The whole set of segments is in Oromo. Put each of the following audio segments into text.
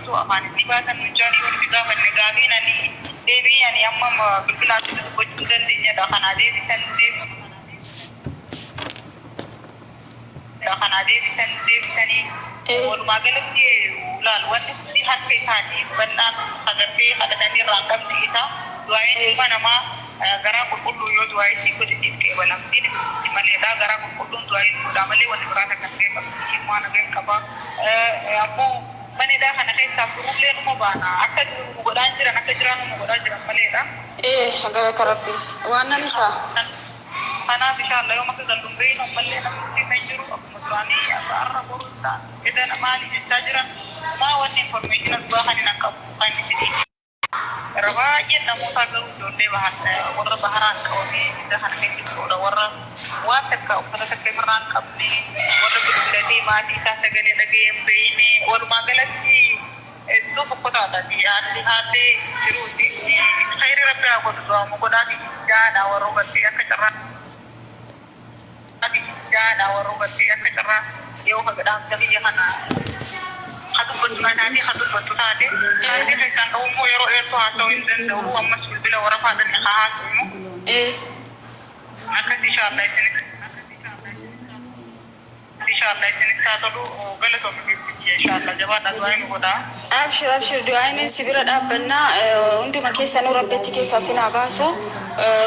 dubbatu afaan inni baasan nun jaanii yoo nuti gaafanne gaafiin ani deebii ani amma bilbilaan sitti dubbachuu hin dandeenyedha kanaa deebisan kanaa deebisan deebisanii walumaa galatti laal wanni hundi harka isaati bal'aan agartee kadhatanii irraa hin qabne isa du'aa'iin ilma namaa garaa qulqulluu yoo du'aa'ii siif godhe siif qeebalamti maleedha. Garaa qulqulluun du'aa'ii nu godhaa malee wanni biraa takka hin qeeqamti. Himaa nagan qaba. Ammoo mana hidhaa kana keessaa burullee numa baana. Akka duunu nu godhaa hin jiran, akka jiraannu nu godhaa jiran maleedha. Ee galata Rabbi. Waan nan isaa. Kanaaf inshallah yoom akka gallu hin beeynu, ammallee namni nu keessa hin jiru akkuma duraanii akka arra boru iftaan edana maali jechaa jiran. Maa wanni information dhugaa kan hin qabu kan isinii Irra baay'een namootaa garuu ijoollee bahar warra baharaan qabamee biyya kana keessa jirudha. Warra waan takka uffata takka ifirraa hin qabne, warra bilbilatee maatii isaa sagalee dhaga'ee hin beekne, walumaa galatti hedduu fokkotaadha haalli haalli jiruuti. Khayrii Rabbi haa godhu, du'aama godhaafi jaadha warra hubattee akka carraa. Jaadha warra hubattee akka carraa yoo ka dhaamsa kiyya kana ka dubbattu na taate ka dubbattu taate kaardii keessaan qabu immoo yeroo dheertuu haasa'uu hin danda'u, ammas bilbila warafaadhaan ka haasa'u akkas. Inshallah isinis, inshallah isinis haa tolu. Galatoomi giifti, inshallah jabaadha, du'aa nu godhaa. Abshir, abshir, du'aayin si bira dhaabbannaa. Hunduma keessanuu Rabbi achi keessaa sin haa baasu.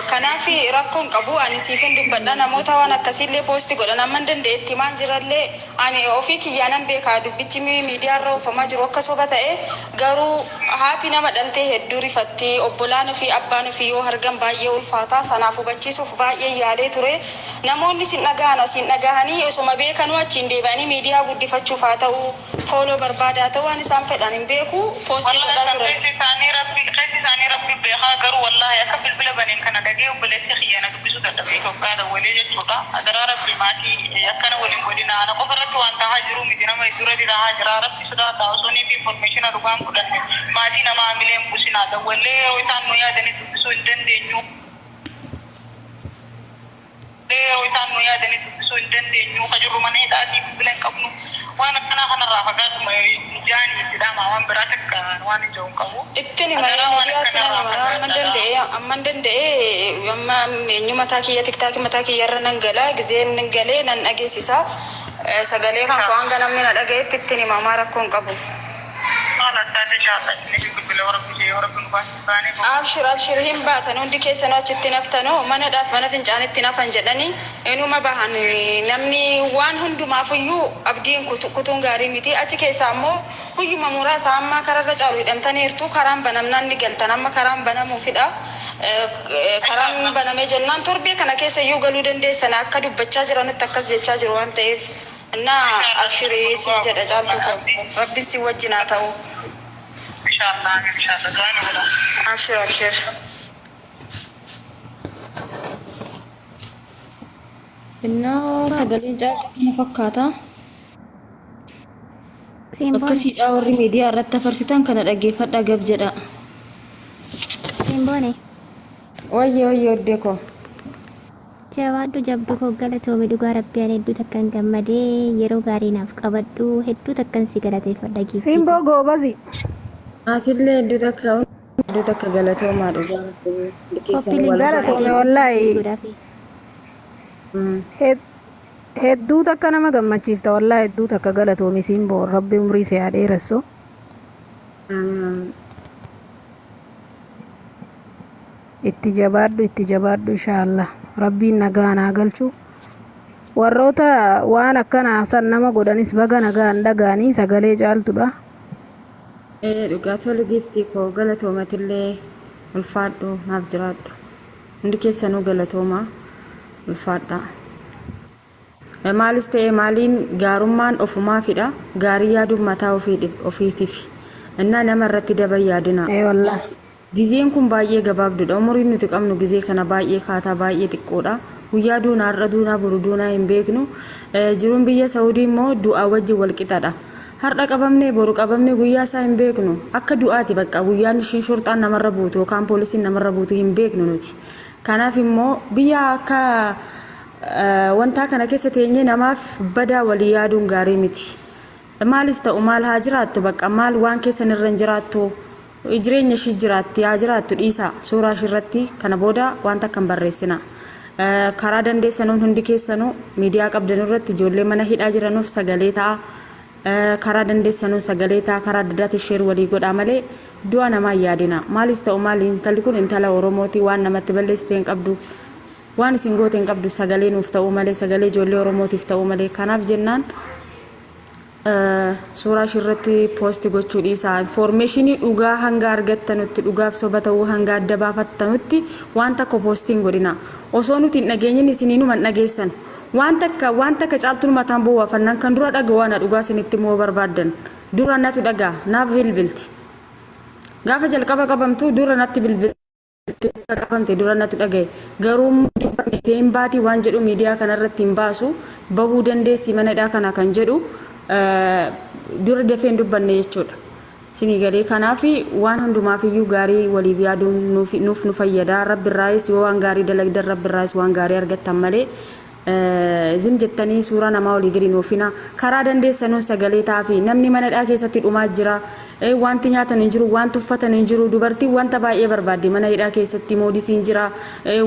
Kanaaf rakkoon qabu, ani siifin dubbadha. Namoota waan akkasiillee post godhan amman danda'etti maan jirallee ani ofii kiyyaa nan beeka dubbichi miidiyaa irra oofamaa jiru akka soba ta'e. Garuu haati nama dhaltee hedduu rifatti. Obbolaan ofii, abbaan ofii yoo argan baay'ee ulfaata. Sanaaf hubachiisuuf baay'ee yaalee ture. Namoonni sin dhagahan asiin dhagahanii osoma beekanuu achiin deebi'anii miidiyaa guddifachuuf haa ta'u, follow barbaadaa ta'u, waan isaan fedhan hin beeku, post Wallahi godhaa san turan. Keessi isaanii Rabbi beekaa. Garuu wallahi akka bilbila baneen kana dhagee obboleessi kiyya na dubbisuu dadhabe, Itoophiyaa dawwalee jechuudha. Adaraa Rabbi, maatii akkana waliin godhina. Ana qofa irratti waan tahaa jiru miti, nama hedduu irratti tahaa jira. Rabbi sodaadha, osoo niif information dhugaan fudhanne maatii namaa hamilee hin buusinaa. Dawwallee yeroo isaan nu yaadanii dubbisuu hin dandeenyu. Yeroo isaan nu yaadanii dubbisuu hin dandeenyu. Ka jirru mana hidhaatii, bilbila hin qabnu. Waan akkanaa kanarraa fagaatuma jaanii itti dhama, waan biraa takka waan hin jiru hin qabu. Ittiin hima. Adaraa, waan Miidiyaatti nan akkanarraa hima amman fagaadha. danda'e, amman danda'e. Amma eenyu mataa kiyya TikTok mataa kiyya irra nan gala, gizeen galee nan dhageessisa. Sagalee kan koo hanga namni na dhagayetti ittiin himamaa, rakkoo hin qabu. Haala taate inshallah isiniif bilbila warra biyya yoo Rabbi nu baasee baanee. Abshir, abshir, hin baatan. Hundi keessanuu achitti naftanoo manadhaaf mana fincaanitti nafan jedhanii inuma bahan. Namni waan hundumaafuyyuu abdiin kutuun gaarii miti. Achi keessaa immoo guyyuma muraasa amma kararra caalu hidhamtaniirtu. Karaan banamnaan ni galtan. Amma karaan banamuufidha. Karaan banamee jennaan torbee kana keessa iyyuu galuu dandeessan akka dubbachaa jiranutti akkas jechaa jiru waan ta'eef. Innaa abshirii siin jedha, Caaltuu koo, Rabbiin si wajjin haa ta'u. Inshallah, inshallah, du'aa nu godha. Abshir, abshir. Innaa sagaleen Caaltuu kana fakkaata. Simboon. Akkasiidha, warri miidiyaa irratti afarsitan kana dhaggeeffadhaa, gab jedha. Simboone. Wayye, wayye, oddee koo. Jabaadhu jabduu koo, galatoomi. Dhugaa Rabbii ani hedduu takkan gammadee. Yeroo gaarii naaf qabadhu, hedduu takkan si galateeffadha, giiftii Simboo koo. goobazi. Atillee hedduu takka galatoomaa, dhugaa Rabbii hundi keessan Copy link wal Galatoomi godhaa. wallaahi. Godhaafi. Hedduu takka nama gammachiifta wallaahi, hedduu takka galatoomi Simboo, Rabbi umrii si haa dheeressu. Amiin, amiin. Itti jabaadhu, itti jabaadhu. Inshaallah Rabbiin nagaa naa galchu. Warroota waan akkana san nama godhanis baga nagaan dhagaanii sagalee Caaltudha. Ee dhugaa, tole giiftii koo, galatoomatillee, ulfaadhu, naaf jiraadhu. Hundi keessanuu galatoomaa, ulfaadhaa. Maalis ta'e maaliin, gaarummaan ofumaafidha. Gaarii yaaduun mataa ofiitiif. Innaa nama irratti daba yaadina. Ee wallaahi. Gizeen kun baay'ee gabaabduudha. Umuriin nuti qabnu gizee kana baay'ee kaataa, baay'ee xiqqoodha. Guyyaa duunaa, har'a duunaa, boru duunaa hin beeknu. Jiruun biyya Saudii immoo du'aa wajjin wal qixadha. Har'a qabamnee boru qabamnee guyyaa isaa hin beeknu. Akka du'aati bakka guyyaan ishiin shurxaan namarra buutu yookaan poolisiin namarra buutu hin beeknu nuti. Kanaaf immoo biyya akka wantaa kana keessa teenyee namaaf badaa walii yaaduun gaarii miti. Maalis ta'u maal haa jiraattu bakka maal waan keessan irra hin jiraattu, jireenya ishii jiraatti haa jiraattu, dhiisaa. Suuraa ishii irratti kana booda wanta akka hin barreessina. Karaa dandeessanuun hundi keessanuu miidiyaa qabdanuu irratti ijoollee mana hidhaa jiranuuf sagalee ta'a. Karaa dandeessanuun sagalee ta'a, karaa adda addaatiin share walii godhaa malee du'a namaa hin yaadina. Maalis ta'u maali, intalli kun intala Oromooti, waan namatti balleessite hin qabdu. Waan isin goote hin qabdu, sagalee nuuf ta'uu malee, sagalee ijoollee Oromootiif ta'uu malee. Kanaaf jennaan suuraa ishii irratti post gochuu dhiisaa. Information dhugaa hanga argattanutti, dhugaaf soba ta'uu hanga adda baafattanutti waan takka post hin godhina. Osoo nuti hin dhageenyin isiniinuma hin dhageessanu. Waan takka waan takka Caaltuun mataan bowwaafannaan kan dura dhaga'u ana, dhugaa isinitti himuu yoo barbaaddan. Dura natu dhaga'a, naaf bilbilti. Gaafa jalqaba qabamtu dura natti bilbilti. Qabamte dura natu dhagaye. Garuu immoo dubbanne hin baatii waan jedhu miidiyaa kanarratti hin baasu. Bahuu dandeessi mana hidhaa kana kan jedhu dura dafee hin dubbanne jechuudha. Isinii galee? Kanaaf waan hundumaaf iyyuu gaarii waliif yaaduun nuuf nu fayyada. Rabbi irraayis yoo waan gaarii dalagdan Rabbi irraayis waan gaarii argattan malee zim jettanii suuraa namaa olii gadi hin oofina. Karaa dandeessanuun sagalee ta'aafi. Namni mana hidhaa keessatti dhumaa jira. Wanti nyaatan hin jiru, wanti uffatan hin jiru. Dubartiin wanta baay'ee barbaaddi mana hidhaa keessatti, moodisiin jira.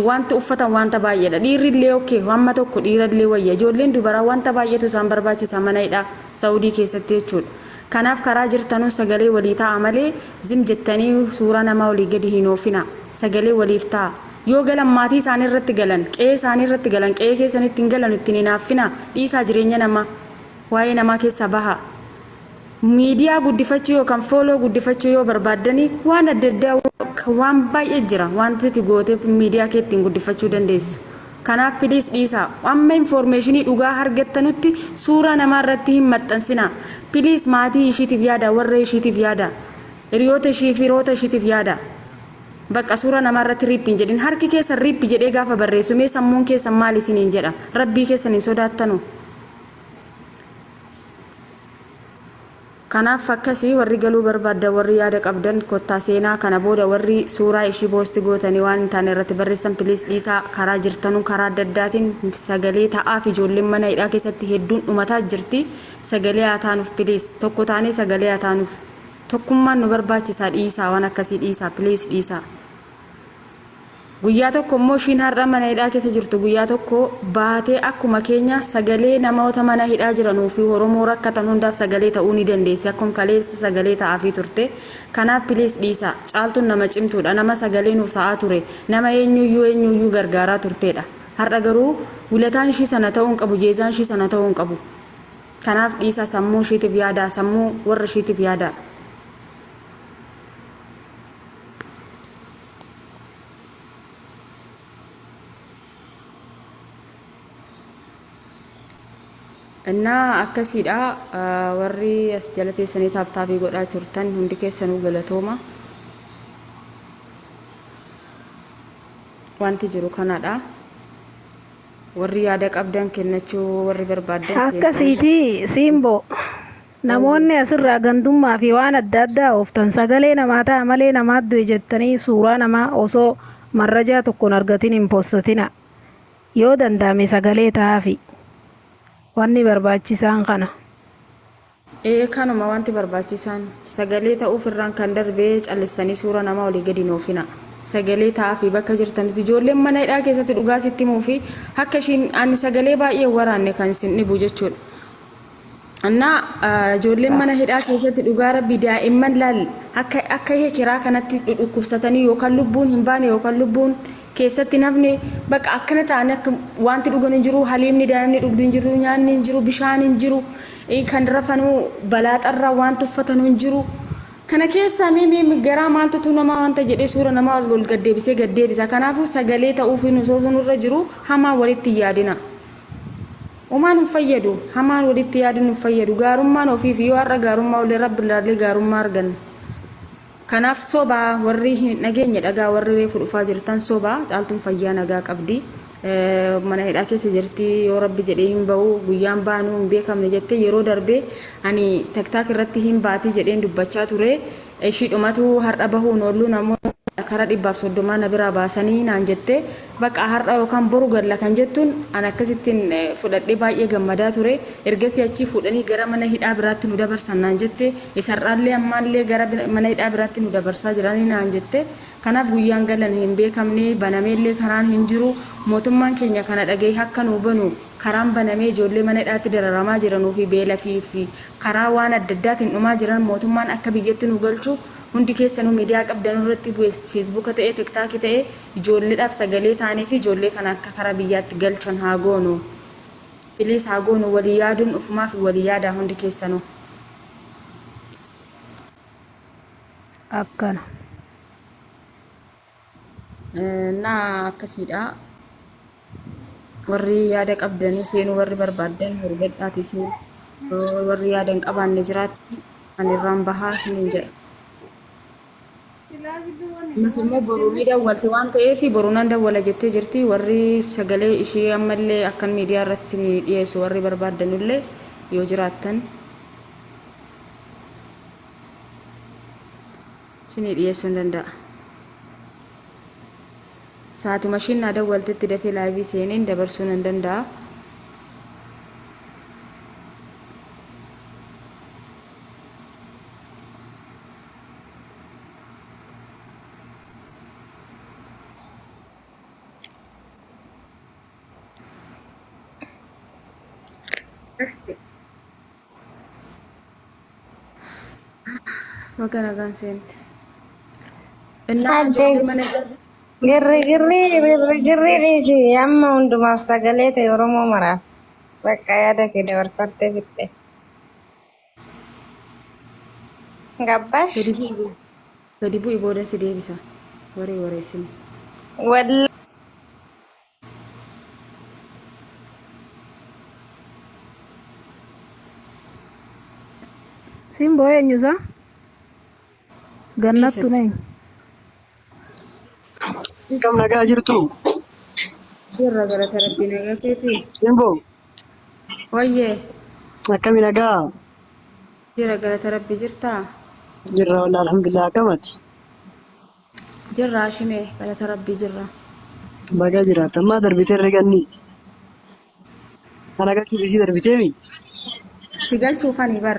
Wanti uffatan wanta baay'eedha. Dhiirri illee okay, hamma tokko dhiira illee wayya. Ijoolleen dubaraa wanta baay'eetu isaan barbaachisa mana hidhaa Saudii keessatti jechuudha. Kanaaf karaa jirtanuun sagalee walii ta'a malee zim jettanii suuraa namaa olii gadi hin oofina. Sagalee waliif ta'a. Yoo galan maatii isaanii irratti galan, qe'ee isaanii irratti galan, qe'ee keessanitti hin galanu, ittiin hinaaffinaa, dhiisaa jireenya namaa. Waa'ee namaa keessaa bahaa. Miidiyaa guddifachuu yookaan follow guddifachuu yoo barbaaddanii waan adda addaa waan baay'ee jira wanti ati gootee miidiyaa kee ittiin guddifachuu dandeessu. Kanaaf please dhiisaa. Amma information dhugaa argattanutti suuraa namaa irratti hin maxxansinaa. Please maatii ishiitiif yaadaa, warra ishiitiif yaadaa. Hiriyoota ishii firoota ishiitiif yaadaa. Bakka suuraa namaa irratti RIP hin jedhin. Harki keessan RIP jedhee gaafa barreessu mee sammuun keessan maal isiniin jedha? Rabbii keessan hin sodaattanu? Kanaaf akkasii warri galuu barbaaddan, warri yaada qabdan, kottaa seenaa. Kana booda warri suuraa ishii post gootanii waan hin taane irratti barreessan please dhiisaa. Karaa jirtanuun karaa adda addaatiin sagalee ta'aaf. Ijoolleen mana hidhaa keessatti hedduun dhumataa jirti. Sagalee haa taanuuf, please. Tokko taanee sagalee haa taanuuf. Tokkummaan nu barbaachisaa. Dhiisaa, waan akkasii dhiisaa, please dhiisaa. Guyyaa tokko immoo ishiin har'a mana hidhaa keessa jirtu guyyaa tokko baatee akkuma keenya sagalee namoota mana hidhaa jiranuu fi Oromoo rakkatan hundaaf sagalee ta'uu ni dandeessi. Akkuma kaleessa sagalee ta'aafii turte. Kanaaf please dhiisaa. Caaltuun nama cimtuudha. Nama sagalee nuuf ta'aa ture. Nama eenyuyyuu eenyuyyuu gargaaraa turteedha. Har'a garuu wilataan ishii sana ta'uu hin qabu. Jeezaan ishii sana ta'uu hin qabu. Kanaaf dhiisaa, sammuu ishiitiif yaadaa. Sammuu warra ishiitiif yaadaa. Innaa akkasiidha, warri as jala teessanii tap tapii godhaa turtan hundi keessanuu galatooma. Wanti jiru kanadha. Warri yaada qabdan kennachuu warri barbaaddan seenaa. Akkasiiti Simboo. Namoonni asirraa gandummaa fi waan adda addaa ooftan sagalee namaa ta'a malee namaat du'e jettanii suuraa namaa osoo marrajaa tokko hin argatin hin postatina. Yoo danda'ame sagalee ta'aafi. Wanni barbaachisaan kana. Ee, kanuma wanti barbaachisaan. Sagalee ta'uuf irraan kan darbe callistanii suura namaa olii gadi hin oofina. Sagalee ta'aafi bakka jirtanitti. Ijoolleen mana hidhaa keessatti, dhugaa sitti himuu fi akka ishiin ani sagalee baay'ee hin waraanne kan isin dhibu jechuudha. Annaa ijoolleen mana hidhaa keessatti, dhugaa rabbii, daa'imman laal akka hekeraa kanatti dhukkubsatanii yookaan lubbuun hin baane yookaan lubbuun keessatti nafni bakka akkana ta'anii, akka wanti dhugan hin jiru, haliimni daa'imni dhugdu hin jiru, nyaanni hin jiru, bishaan hin jiru, kan rafanuu balaaxarraa wanti uffatanuu hin jiru. Kana keessaa mee mee garaa maaltutu nama wanta jedhee suura namaa ol gaddeebisee gaddeebisa? Kanaafuu sagalee ta'uufiin osoo nurra jiru hamaa walitti hin yaadina. Homaan hin fayyadu. Hamaan walitti yaaduun hin fayyadu. Gaarummaan ofiif yoo har'a gaarummaa olee Rabbi irraallee gaarummaa arganna. Kanaaf sobaa, warri hin dhageenye dhagaa, warri reefu dhufaa jirtan, sobaa, Caaltuun fayyaa nagaa qabdi. Mana hidhaa keessa jirti, yoo Rabbi jedhee hin ba'u, guyyaan baanuu hin beekamne jette. Yeroo darbee ani TikTok irratti hin baatii jedheen dubbachaa ture. Ishiidhumatu har'a bahuun oollu namoota. Karaa 130 na biraa baasanii naan jette. Baqa har'a yookaan boru galla kan jettuun an akkasittiin fudhadhee baay'ee gammadaa ture. Ergasii achii fuudhanii gara mana hidhaa biraatti nu dabarsan naan jette. Isarraallee ammaallee gara mana hidhaa biraatti nu dabarsaa jiranii naan jette. Kanaaf guyyaan galan hin beekamne, banameellee karaan hin jiru. Mootummaan keenya kana dhagahee akka nuu banu, karaan banamee ijoollee mana hidhaatti dararamaa jiranuu fi beela fi karaa waan adda addaatiin dhumaa jiran mootummaan akka biyyatti nu galchuuf hundi keessanuu miidiyaa qabdanu irratti feesbuuka ta'ee tiktaakii ta'ee ijoolleedhaaf sagalee taanee fi ijoollee kana akka karaa biyyaatti galchan haa goonu. Please haa goonu, walii yaaduun ufumaaf walii yaadaa hundi keessanuu. Akkana. Naa akkasiidha. Warri yaada qabdanuu seenuu warri barbaaddan hordofaatii seenuu. Warri yaada hin qabaanne jiraatti ani irraan bahaa isiniin jedha. Ammas immoo boruu ni dawwalti waan ta'eef boruu nan dawwala jettee jirti. Warri sagalee ishee ammallee akkan miidiyaa irratti isinii dhiyeessu warri barbaaddanullee yoo jiraattan isinii dhiyeessuu hin danda'a. Sa'aatuma ishiin naa dawwaltetti dafee live seeneen dabarsuu nan danda'a. Baga nagaan seente. Innaa Adde ijoollee mana girri keessanuu girri sagalee girri girri dhiisi amma hundumaaf sagalee ta'e Oromoo maraaf bakka yaada kee dabarfattee fixxe. Gabbash Gadi bu'i, gadi bu'i, booda si deebisa. Waree wareessini. Wallaahi. Simboo eenyusaa? Gannattu Dhiisatti. neen. Akkam nagaa jirtu? Jirra, galata Rabbii, nagaa keetii? Simboo, Wayyee. Akkami nagaa? Jira, galata Rabbii, jirtaa? Jirra wallaahi, alhamdulillah, akkamati? Jirra Hashimee, galata Rabbii jirra. Bagaa jiraatta. Ammaa darbitee herreganni. Ana galchuuf isii darbiteemi? Si galchuufani bar.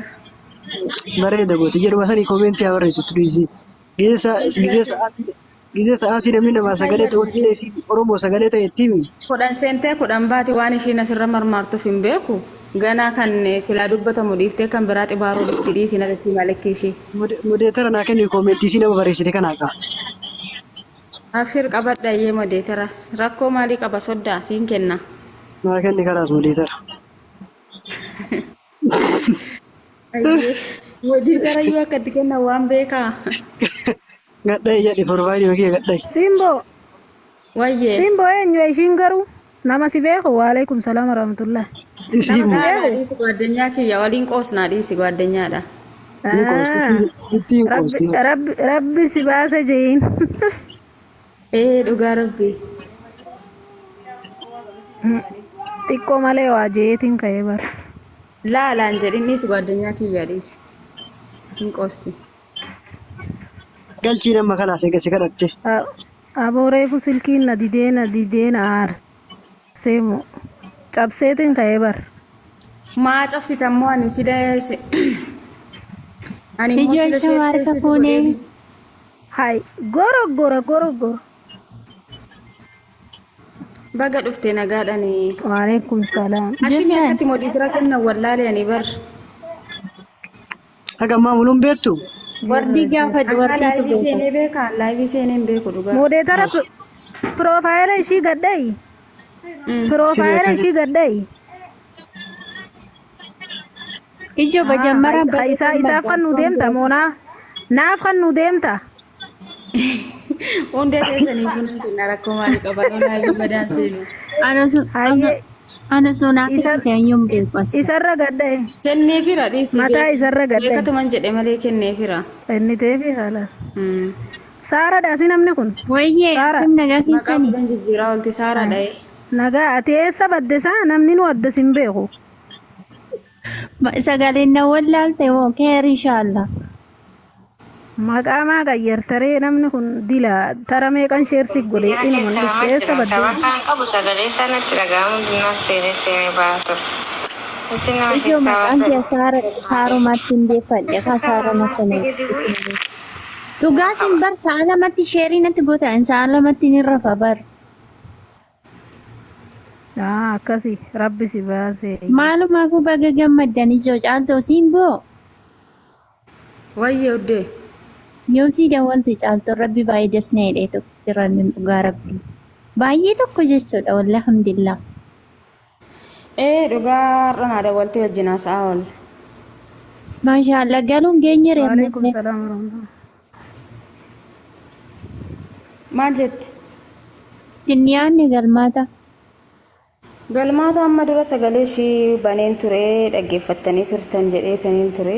Bareeda gooti. Jedhuma sanii comment haa barreessitu dhiisii. Gizee sa'aatii gizee sa'aatii namni namaa sagalee ta'utti illee isii Oromoo sagalee ta'e itti himi. 10 seentee 10 baati, waan ishiin asirra marmaartuuf hin beeku. Ganaa kan silaa dubbatamu dhiiftee kan biraa xibaaruu dhufti, dhiisi natti malikki ishii. Moderator naa kenni, comment isii nama barreessite kana haqa. Abshir, qabadha iyyee moderator. Rakkoo maalii qaba soddaa, siin kenna. Naa kenni kalaas moderator. Ayyee. Moderator iyyuu akka itti kennan waan beekaa. Gadha'i jedhi, profile kiyya gadha'i. Simboo. Wayyee. Simboo, eenyu ishiin garuu? Nama si beeku? Waalaikum salaam warahmatullah. Isii Nama si moo Saala beeku? dhiisi, gwaaddanyaa kiyya waliin qoosnaa, dhiisi, gwaaddanyaadha. Hin qoosti, Ah, itti hin Rabbi qoosti. rabbi rabbi si baase jeyin. Ee, dhugaa Rabbi. Xiqqoo malee waa jeetiin ka'ee bara. Laalaan jedhin, dhiisi, gwaaddanyaa kiyya dhiisi. Hin qoosti. Galchii nama kalaas eega si kadhatte. Aboo, reefu silkiin na didee, na didee, na aarsee moo cabseetiin ka'ee bara. Maa cabsita immoo? Ani sila ani immoo Ijoo sila ishee share harka share fuunee. godhee. Hay, goro goro goro goro. Baga dhufte nagaadhani. Waalaikum salaam. Ashimii Jirtan. akkatti moderator kennan wallaalee ani bar. Haga ammaa muluun beektu? Wardii gaafadhu, Akka wardiitu live beeka. seenee beekaa, live seenee hin beeku dhugaa. Moderator profile ishii gadha'i. Profile ishii gadha'i. Ijoo bajammara Isaa isaaf kan nu deemta moonaa naaf kan nu deemta. Hundee keessanii funan kenna, rakkoo maalii qaba? Live badaan seenu. Hayyee. Ana sonaa Isa keessatti ayyuun beeku as. Isarra gadha'i. Kenneefira, dhiisi. Mataa isarra gadha'i. Beekatuman jedhe malee kenneefira. Inni ta'eefi haala. Saaraadha si namni kun. Wayyee. Saara. Akkam nagaa Maqaa keessanii? kudhan jijjiiraa oolti, Saaraa dha'ee. Nagaa, ati eessa badde isaa namni nu adda sin beeku. Sagaleen na wallaalte moo keer inshaallah. Maqaa maa qayyartaree namni kun dila tara meeqan share si godhe Biyyaa inuma keessa hin nama dhufte eessa jiran badde? sababa kan qabu sagalee isaa natti dhaga'amuu dinnaan seenee seenee ba'aa ture. Achi nama Ijoo keessaa maqaan baasee kee saarumatti hin deeffadhe ka saaruma sana. gadi bu'e. Dhugaa sin bar sa'a lamatti sheerii natti goota sa'a lamatti ni rafa bar. Ah, akkasi rabbi si baase. Maalumaafuu baga gammaddan ijoo caaltoo siin boo. Wayyee uddee. Yoomsii dawwalte caaltoon rabbi baay'ee das na jedhee tokko jiran dhugaa rabbi. Baay'ee tokko jechuudha wallahi alhamdulillah. Ee dhugaa har'a naa dawwaltee wajjin haasa'aa oolle. Maashaallah galuun geenye Waalaikum reemne. salaam warahmatullahi. Maal jette? Inni yaadne galmaata. Galmaata amma dura sagalee ishii baneen ture dhaggeeffattanii turtan jedheetaniin ture.